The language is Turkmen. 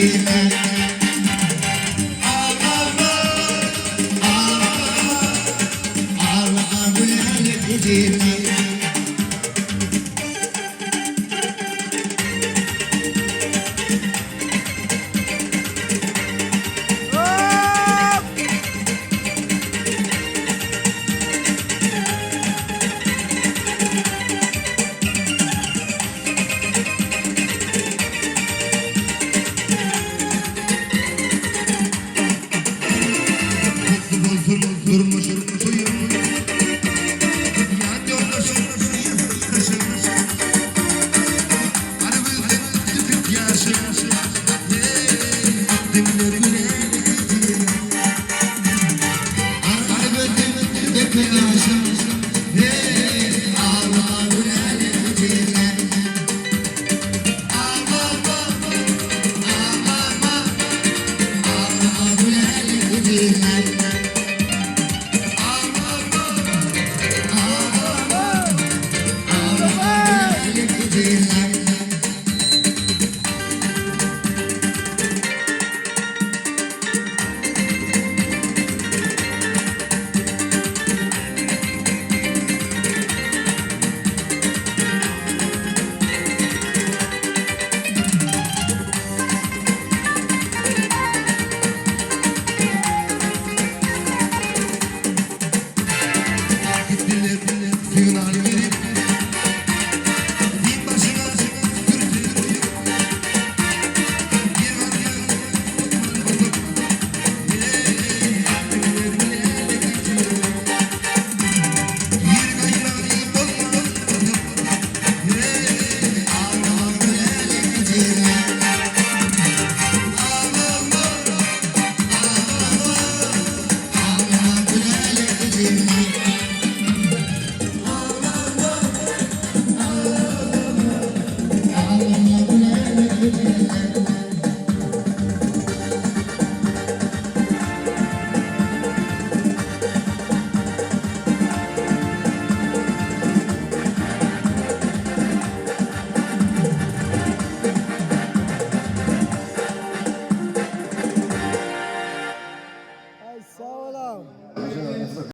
diýme. Aglama, aglama, aglama gülälek diýme. Mutly bolsun durmuşyň toýuň. Ýan ýoldaşyň gyşyň. Gara gözden döküp ýaşyň. Heý, diňle gülälek diýme. Gara gözden döküp ýaşyň. Heý, aglama gülälek diýme. Aglama, aglama, aglama gülälek diýme. Aglama, aglama, aglama gülälek diýme.